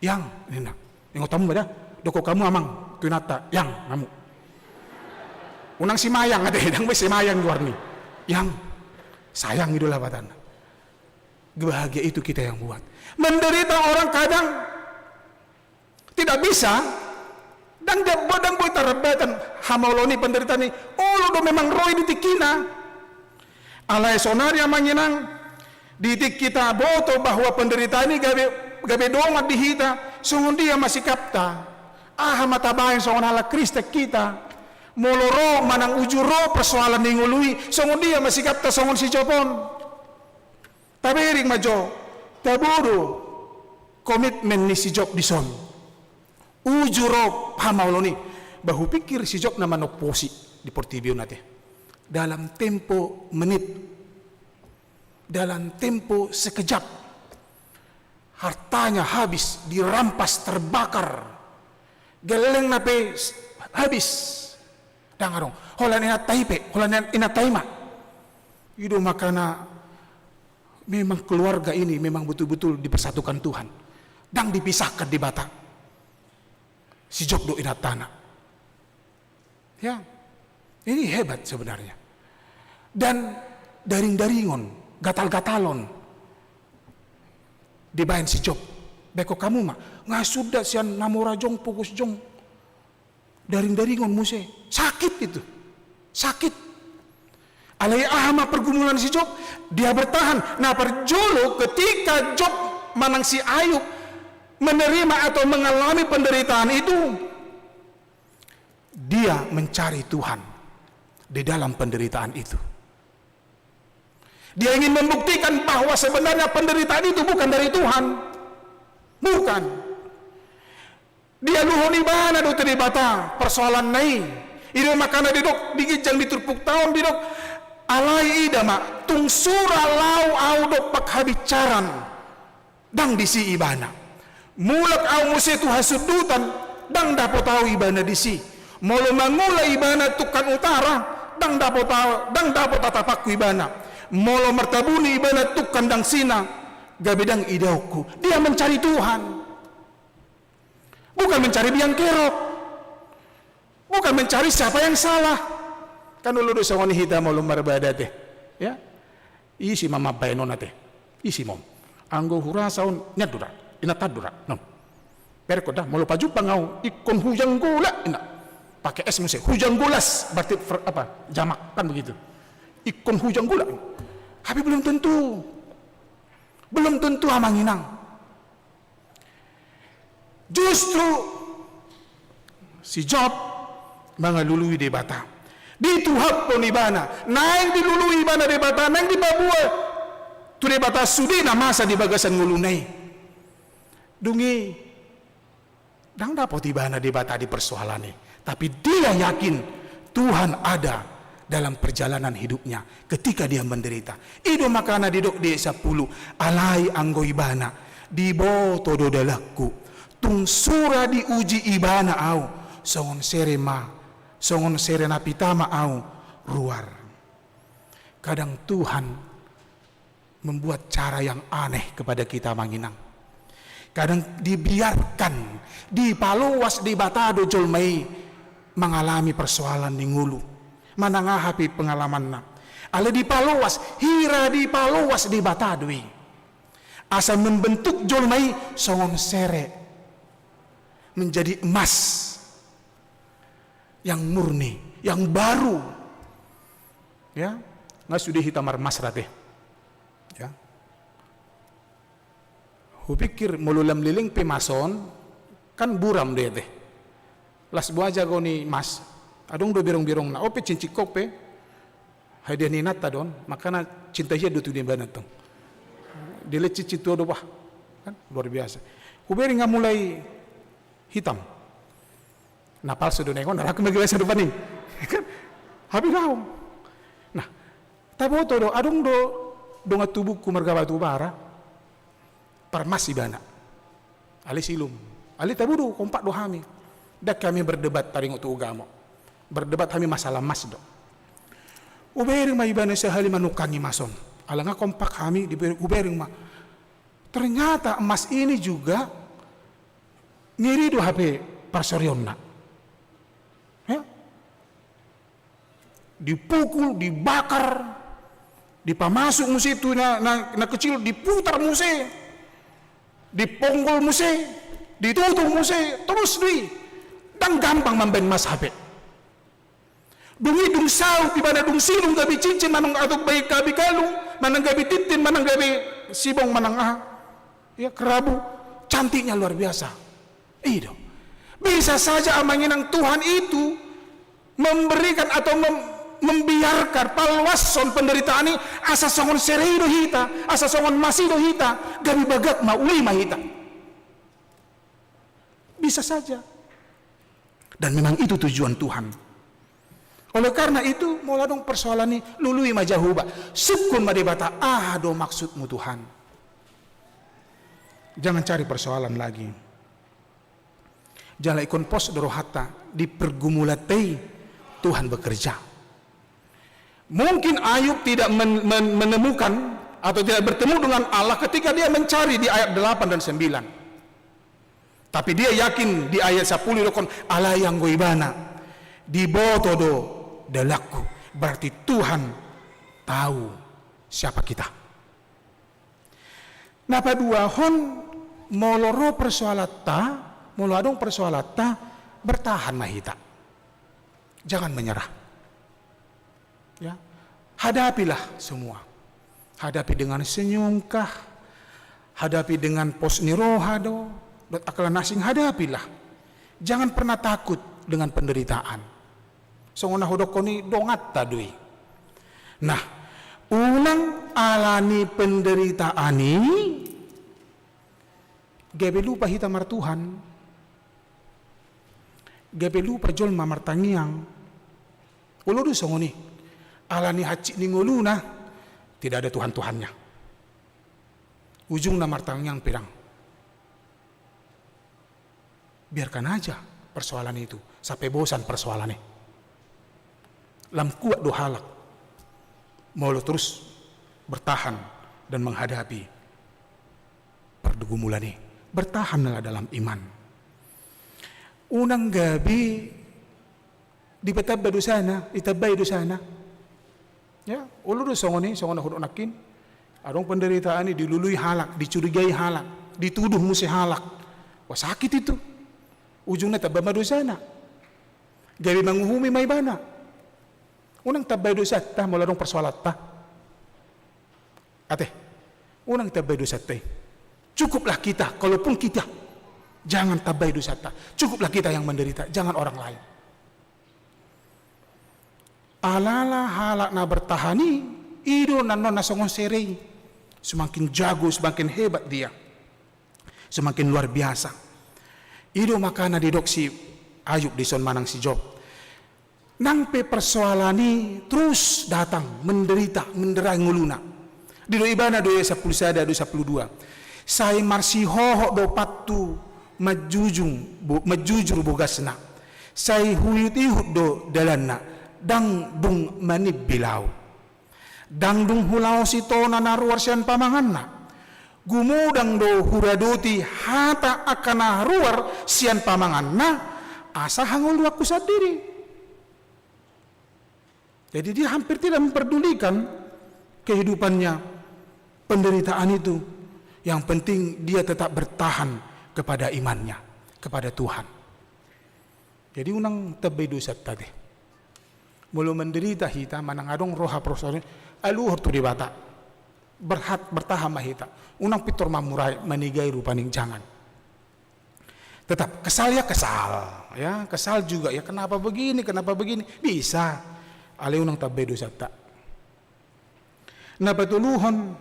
Yang, ninna. Ingot hamu ma da, dok hamu amang, tu inanta, yang, hamu. Unang si Mayang ate, dang be si Mayang goarni. Yang, sayang i do lapatanna. Bahagia itu kita yang buat. Menderita orang kadang tidak bisa, dang da-, dang boi tarambatan hamaolon i, penderitaan i, olo do memang ro i di tingkina. Alai sonari amang inang, di tingki taboto bahwa penderitaan i gabe, gabe dongan di hita, songon dia ma sikapta? Aha ma tabaen songon halak Kristen hita? Molo ro manang uju ro persoalan ni ngolu i, songon dia ma sikapta songon si Job on? Tabereng ma jo, tabo do komitmen ni si Job dison. Uju ro hamaolon i. Ba hupikir si Job na manomposi di portibi on ate. Dalam tempo menit, dalam tempo sekejap, hartanya habis, dirampas, terbakar. Gellengna pe s-, habis. Dang adong. Holan inanta i pe, holan inanta i ma. I do makana memang keluarga ini memang betul-betul dipersatukan Tuhan. Dang dipisahkan Debata. Si Job do inantana. Ya, ini hebat sebenarnya. Dan daring-daringon, gatal-gatalon dibaen si Job. Baen hamu ma, nga suda sian na mora jong, pogos jong. Daring-daringon muse. Sakit itu. Sakit. Alai aha ma pergumulan si Job? Dia bertahan. Nah, parjolo ketika Job manang si Ayub menerima atau mengalami penderitaan itu, dia mencari Tuhan di dalam penderitaan itu. Dia ingin membuktikan bahwa sebenarnya penderitaan itu bukan dari Tuhan. Bukan. Dialuhon ibana do tu Debata persoalanna i. I do makana didok di ginjang di turpukta on didok, alai ida ma, tung sura laho au dompak habinsaran, dang disi ibana. Mulak au muse tu hasundutan, dang dapot au ibana disi. Molo mangula ibana tungkan utara, dang dapot au, dang dapot atapangku ibana. Molo martabuni ibana tungkan dangsina, gabe dang idaonku. Dia mencari Tuhan. Bukan mencari biang kerok. Bukan mencari siapa yang salah. Kan olo do songon i hita molo marbadate. Ya. Ise ma mambaen on ate. Ise ma on. Anggo hurasa on, nian do ra. Inantan do ra. Non. Bereng da, molo pajumpang au, ingkon hujang golas, inna. Pakai S muse, hujang golas, berarti ver-, apa, jamak, kan begitu. Ingkon hujang golas. Tapi belum tentu. Belum tentu amang inang. Justru si Job mangalului Debata. Dituhanhon ibana, naeng dilului ibana Debata, naeng dipaboa tu Debata sude na masa di bagasan ngoluna i. Dung i, dang dapot ibana Debata di persoalan i. Tapi dia yakin Tuhan ada dalam perjalanan hidupnya ketika dia menderita. I do makana didok di ayat sampulu, alai anggo ibana, diboto do dalanku, tung sura diuji ibana au, songon sere ma, songon sere na pita ma au ruar. Kadang Tuhan membuat cara yang aneh kepada kita, amang inang. Kadang dibiarkan, dipaloas Debata do jolma i mangalami persoalan ni ngolu. Manang aha pe pengalamanna. Alai dipaloas, hira dipaloas Debata do i. Asa membentuk jolma i songon sere. Menjadi emas. Yang murni, yang baru. Ya, nga sude hita marmas ra ate. Ya. Hupikir molo lam leleng pe mas on, kan buram do i ate. Las boha jago ni mas, adong do berong-berongna, on pe cincin kopi, hadiah ni inanta do on, makana cinta hian do tu ibana tong. Dilehon cincin tu ahu do bah, kan luar biasa. Hubereng nga mulai hitam. Na palsu do naeng on, naraku ma i biasa rupani. Kan? Hape naung. Nah, taboto do, adong do dongan tubungku marga Batubara. Parmas ibana. Alai silum. Alai tabo do, kompak do hami. Ndang hami berdebat taringot tu ugamo. Berdebat hami masalah mas do. Hubereng ma ibana sahali manungkangi mas on. Ala nga kompak hami, dibereng, hubereng ma. Ternyata emas ini juga ngeri do hape parsorionna. Ya? Dipukul, dibakar, dipamasuk muse tu na, na, na kecil, diputar muse, diponggol muse, ditutung muse, terus do i. Ndang gampang mambaen mas hape. Dung i dung saut ibana, dung sidung gabe cincin manang atau baen gabe kalung, manang gabe tintin, manang gabe sibong, manang aha. Ya, kerabu, cantiknya luar biasa. I do. Bisa saja, amang inang, Tuhan itu memberikan atau mem-, membiarkan, paluashon penderitaan i, asa songon sere i do hita, asa songon mas i do hita, gabe bagak ma, uli ma hita. Bisa saja. Dan memang itu tujuan Tuhan. Oleh karena itu, molo adong persoalan i, lului ma Jahowa. Sungkun ma Debata, aha do maksudmu, Tuhan? Jangan cari persoalan lagi. Jala ingkon pos do rohanta, di pergumulanta i Tuhan bekerja. Mungkin Ayub tidak men-, men-, menemukan atau tidak bertemu dengan Allah ketika dia mencari di ayat delapan dan sembilan. Tapi dia yakin di ayat sepuluh, didokkon, alai anggo ibana, diboto do dalanku. Berarti Tuhan tahu siapa kita. Na paduahon, molo ro persoalanta, molo adong persoalanta, bertahan ma hita. Jangan menyerah. Ya, hadapilah semua. Hadapi dengan senyum kah? Hadapi dengan pos ni roha do, dohot angka na asing, hadapilah. Jangan pernah takut dengan penderitaan. Songon na hudokkon i, donganta do i. Nah, unang ala ni penderitaan i, gabe lupa hita martuhan. Gabe lupa jolma martangiang. Olo do songon i. Ala ni hansit ni ngoluna, tidak ada Tuhan-Tuhannya. Ujungna martangiang pe ndang. Biarkan aja persoalan itu, sampai bosan persoalan i. Lam kuat do halak molo terus bertahan dan menghadapi pergumulan i. Bertahanlah dalam iman. Unang gabe dipatambai dosana, ditambai dosana. Ya, olo do songon i, songon na hudok nangkin. Adong penderitaan i, dilului halak, dicurigai halak, dituduh muse halak. Wah, sakit itu. Ujungna tamba ma dosana. Gabe manguhumi ma ibana. Unang tambai dosanta molo adong persoalanta. Ate, unang tambai dosanta i. Cukuplah kita, kalaupun kita, jangan tambai dosanta. Cukuplah kita yang menderita, jangan orang lain. Alana halak na bertahan i, i do nannon na songon sere i. Semakin jago, semakin hebat dia. Semakin luar biasa. I do makana didok si Ayub dison manang si Job. Nang pe persoalan i terus datang, menderita, menderai ngoluna. Didok ibana do i sampulu sada dohot sampulu dua. Sai marsihohot do pathu manjujung bo-, manjujur bogasna. Sai huihut-ihut do dalanna, ndang dung manimbil ahu. Ndang dung hulaosi tona na ruar sian pamanganna. Gumodang do huradoti hata angka na ruar sian pamanganna, asa hangoluanku sandiri. Jadi dia hampir tidak memperdulikan kehidupannya, penderitaan itu. Yang penting dia tetap bertahan kepada imannya, kepada Tuhan. Jadi unang tambai dosanta be. Molo menderita hita, manang adong roha persoalan, aluhon tu Debata. Berhat-, bertahan ma hita. Unang pintor mamurai, manigai rupani, jangan. Tetap kesal ya kesal, ya kesal juga ya, kenapa begini, kenapa begini, bisa. Alai unang tambai dosanta. Na patoluhon,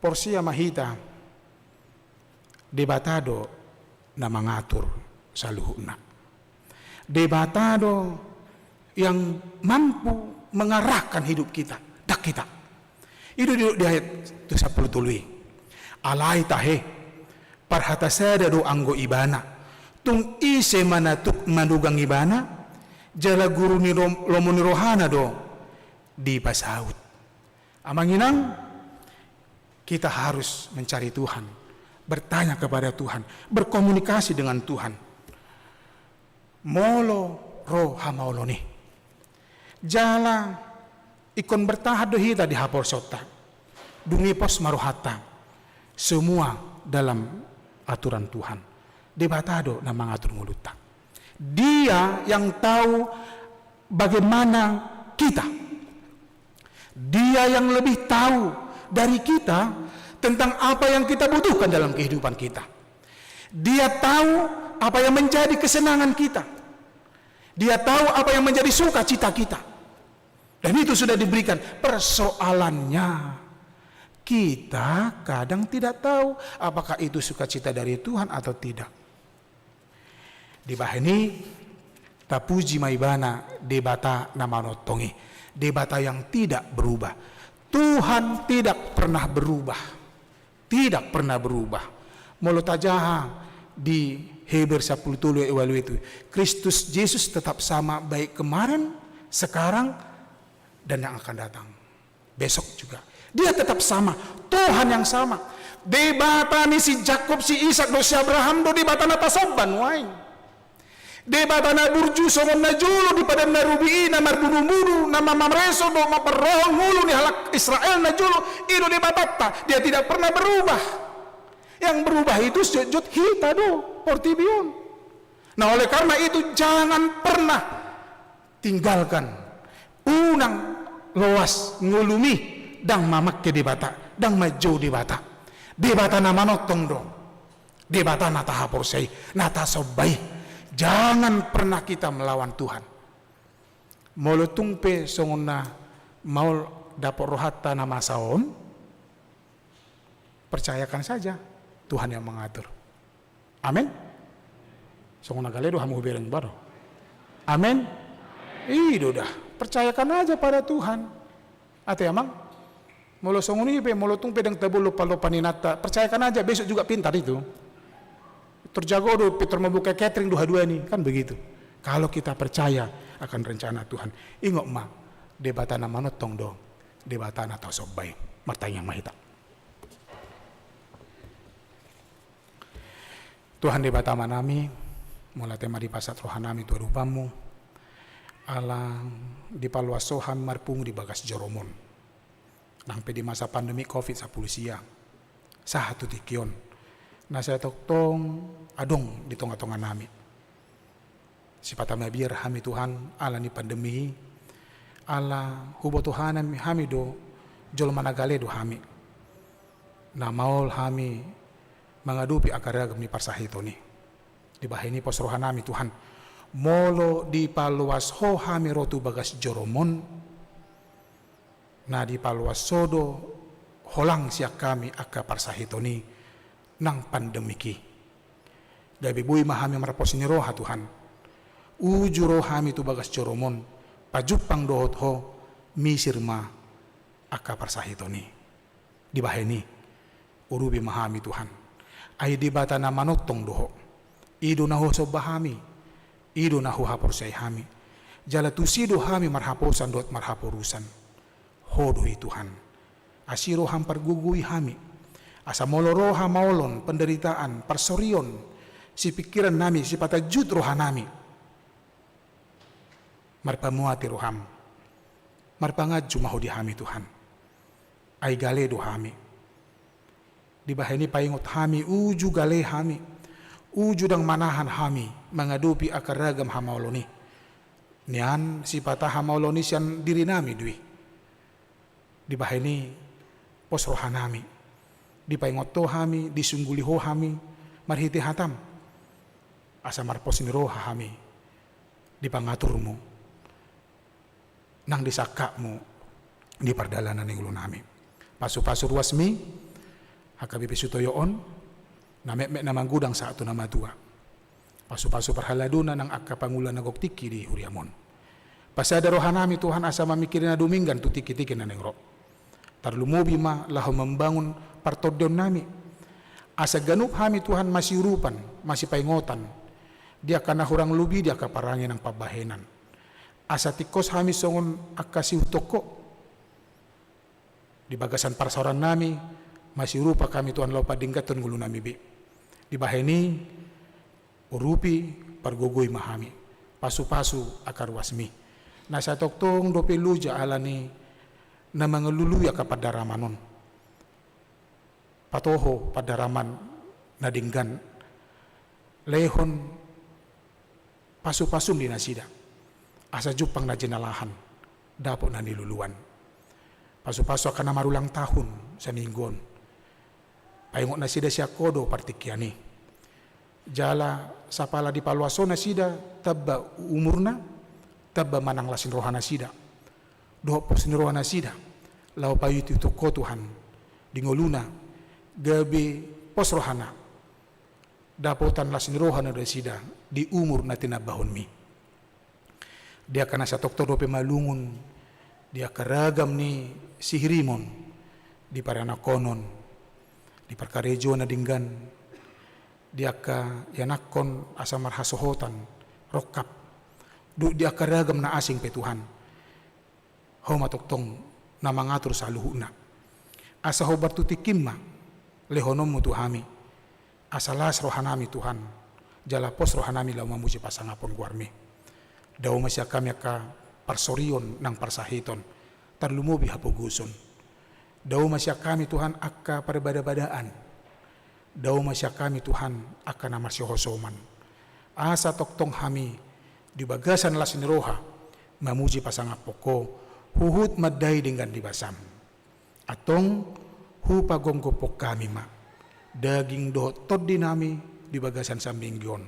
porsea ma hita, Debata do na mangatur saluhutna. Debata do yang mampu mengarahkan hidup kita, ndang hita. I do didok di ayat sampulu tolu i. Alai tahe, parhata sada do anggo Ibana, Tung ise ma na tuk manugang ibana, jala guru ni rom-, lomo ni rohana do dipasaut. Amang inang, kita harus mencari Tuhan, bertanya kepada Tuhan, berkomunikasi dengan Tuhan. Molo ro hamaolon i. Jala ingkon bertahan do hita di haporseaonta. Dung i pos ma rohanta. Semua dalam aturan Tuhan. Debata do na mangatur ngolunta. Dia yang tahu bagaimana kita. Dia yang lebih tahu dari kita tentang apa yang kita butuhkan dalam kehidupan kita. Dia tahu apa yang menjadi kesenangan kita. Dia tahu apa yang menjadi sukacita kita. Dan itu sudah diberikan. Persoalannya, kita kadang tidak tahu apakah itu sukacita dari Tuhan atau tidak. Dibahen i, tapuji ma ibana Debata na manongtong i. Debata yang tidak berubah. Tuhan tidak pernah berubah. Tidak pernah berubah. Molo tajaha di Heber sampulu tolu ayat ualu itu, Kristus Jesus tetap sama baik kemarin, sekarang, dan yang akan datang. Besok juga. Dia tetap sama. Tuhan yang sama. Debata ni si Jakob, si Ishak, dohot si Abraham do Debata na tasomba nuaeng. Debata na burju songon na jolo di Padang na Rubi i, na marbunubunu, na mamareso dohot mamparrohahon ngolu ni halak Israel na jolo, i do Debatanta. Dia tidak pernah berubah. Yang berubah itu sejotjot hita do, portibi on. Nah, oleh karena itu, jangan pernah tinggalkan. Unang loas ngolumi, ndang mamangke Debata, ndang manjou Debata. Debata na manongtong do. Debata na tahaporseai, na tasomba i. Jangan pernah kita melawan Tuhan. Molo tung pe songon na maol dapot rohanta na masa on, percayakan saja, Tuhan yang mengatur. Amin. Songon na gale do hamu hubereng baru. Amin. I do da. Percayakan aja pada Tuhan. Ate amang. Molo songon i pe, molo tung pe ndang tabo lompa-lompa ni inanta, percayakan aja, besok juga pintar itu. Terjago do pintar membuka catering do haduan i, kan begitu. Kalau kita percaya akan rencana Tuhan, ingot ma, Debata na manongtong do Debata na tasomba i. Martangiang ma hita. Tuhan Debata Amanami, mauliate ma dipasahat rohanami tu adopanmu, ala dipaloas Ho hami marpungu di bagas joroMon. Nang pe di masa pandemi covid sampulu sia, sahat tu tingki on, na sai tongtong adong di tonga-tonganami. Sipata mabiar hami Tuhan, ala ni pandemi i, ala huboto hami do, jolma na gale do hami. Na maol hami mangadopi angka ragam ni parsahiton i. Dibahen i pos rohanami Tuhan. Molo dipaloas Ho hami ro tu bagas joroMon, na dipaloas Ho do holang sian hami angka parsahiton i nang pandemik i. Gabe boi ma hami marpos ni roha Tuhan. Uju ro hami tu bagas joroMon, pajumpang dohot Ho, misir ma angka parsahiton i. Dibahen i, urupi ma hami Tuhan. Ai Debata na manongtong do Ho. I do na husomba hami. I do na huhaporseai hami. Jala tusi do hami marhaposan dohot marhaporusan. Ho do i Tuhan. Asi rohaM pargogoi hami. Asa molo ro hamaolon, penderitaan, parsorion, sipingkirannami, sipatajut rohanami. Marpamuati rohaM. Marpanganju ma Ho di hami Tuhan. Ai gale do hami. Dibahen i paingot hami uju gale hami, uju ndang manahan hami mangadopi angka ragam hamaolon i. Nian sipata hamaolon i sian dirinami do i. Dibahen i pos rohanami. Dipaingot Ho hami, disungguli Ho hami, marhite hataM. Asa marpos ni roha hami di pangaturMu. Nang di sangkapMu di pardalanan ni ngolunami. Pasu-pasu ruasMi, H K B P Sutoyo on, na metmet na manggodang sahat tu na matua. Pasu-pasu parhaladona nang angka pangula na gok tingki di huriaM on. Pasada rohanami Tuhan asa mamingkiri na dumenggan tu tingki-tingki na naeng ro. Tarlumobi ma laho mambangun partondionnami. Asa ganup hami Tuhan masiurupan, masipaingotan. di angka na hurang lobi di angka parange nang pambahenan. Asa tingkos hami songon angka siutokkon, di bagasan parsaorannami, masiurupan hami Tuhan laho padengganhon ngolunami be. Dibahen i, urupi, pargogoi ma hami, pasupasu angka ruasmi. Na satongtong dope loja ala ni na mangalului angka pandaramanon. Patoho pandaraman na denggan, lehon pasupasum di nasida, asa jumpang na jinalahan, dapot na niluluan. Pasupasu angka na marulang tahun saminggu on. Paingot nasida sian Ho do partingkian i. Jala sapala dipaloas Ho nasida, tamba umurna, tamba ma nang las ni roha nasida, dohot pos ni roha nasida, laho paihutihut Ho Tuhan di ngoluna, gabe pos rohana, dapotan las ni roha na do nasida di umur na tinambahonmi. Di angka na satongtong dope malungun di angka ragam ni sihirimon, di paranakhonon, di parkarejoan na denggan, di angka ianakhon asa marhasohotan, rongkap, dohot di angka ragam na asing pe Tuhan. Ho ma tongtong na mangatur saluhutna. Asa hombar tu tingkim ma lehononmu tu hami. Asa las rohanami Tuhan, jala pos rohanami laho mamuji pasangaphon goarmi. Dao ma sian hami angka parsorion nang parsahiton, tarlumobi hapogoson. Dao ma sian hami Tuhan angka parbadabadaan. Dao ma sian hami Tuhan angka na marsihosoman. Asa tongtong hami di bagasan las ni roha mamuji pasangaphon Ho, huhut mandai denggan di basam. Antong, hupagomgophon hami ma daging dohot tondinami di bagasan saminggu on.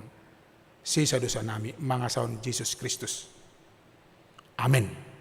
Sesa dosanami mangasahon Jesus Kristus. Amen.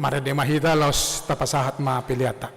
Marende ma hita laos tapasahat ma peleanta.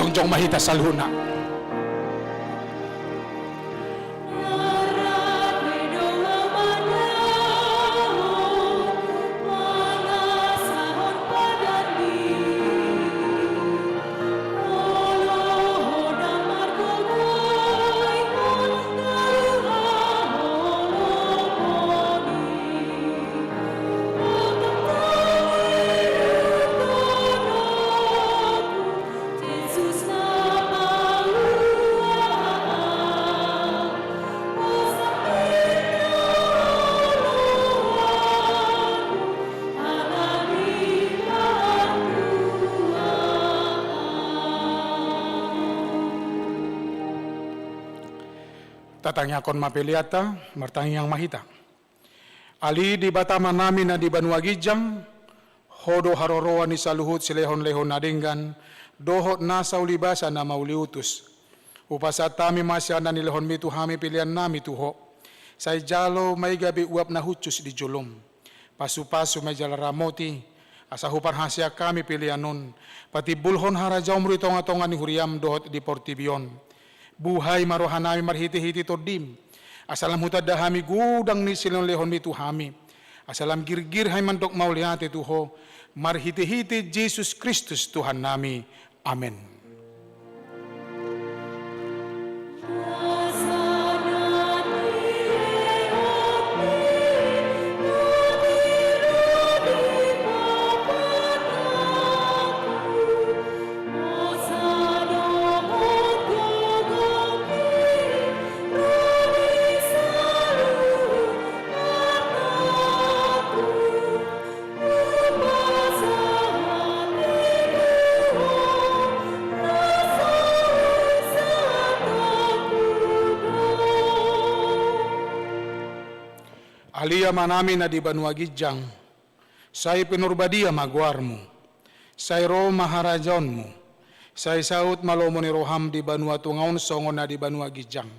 Jongjong ma hita saluhutna. Tatangiangkon ma peleanta, martangiang ma hita. Ale Debata Amanami na di banua ginjang, Ho do haroroan ni saluhut silehonlehon na denggan dohot nasa ulibasa na mauliutus. Hupasahat hami ma sian na nilehonmi tu hami peleannami tu Ho. Sai jalo ma i gabe uap na hushus di jolom. Pasupasu ma i jala ramoti, asa huparhaseang hami pelean on patimbulhon harajaonmu di tongatonga ni huriam dohot di portibi on. Buhai ma rohanami marhitehite Tondim, asa lam hutanda hami godang ni silehonlehonmi tu hami, asa lam girgir hami mandok mauliate tu Ho, marhitehite Jesus Kristus Tuhannami. Amen. Ale Amanami na di banua ginjang, sai pinarbadia ma goarmu. Sai ro ma harajaonmu. Sai saut ma lomo ni roham di banua tonga on songon na di banua ginjang.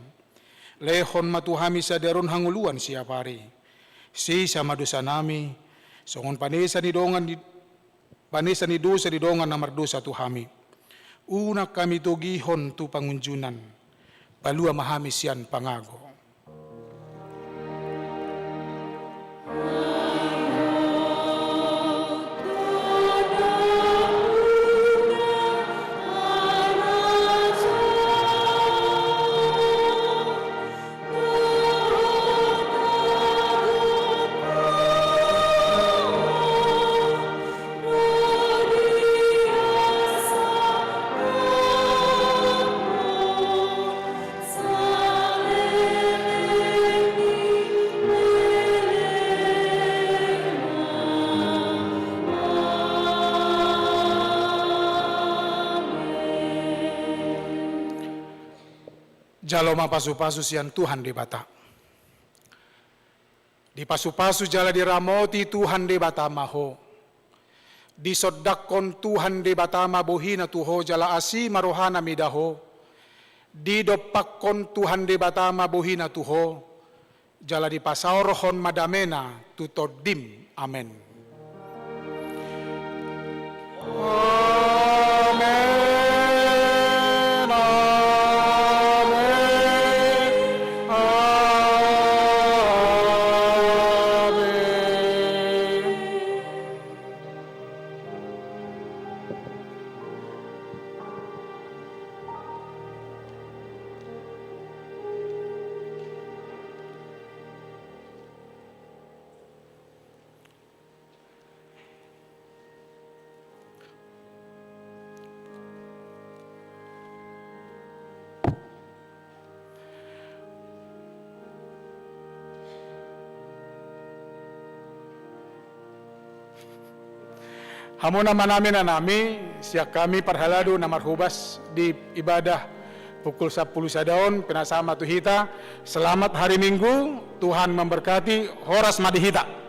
Lehon ma tu hami sadari on hangoluan siapari. Sesa ma dosanami, songon panesa ni dongan di, panesa ni dosa di dongan na mardosa tu hami. Unang hami togihon tu pangunjunan. Palua ma hami sian pangago. Jalo ma pasupasu sian Tuhan Debata. Dipasupasu jala diramoti Tuhan Debata ma ho. Disondangkon Tuhan Debata ma bohina tu ho jala asi ma rohana mida ho. Didompakkon Tuhan Debata ma bohina tu ho, jala dipasaorhon ma damena tu tondim. Amen. Amen, amen, amen. Hamu na manami na nami, sian hami parhalado na marhobas di ibadah pukul sampulu sada on, pinasahat ma tu hita, selamat hari Minggu, Tuhan memberkati, horas ma di hita.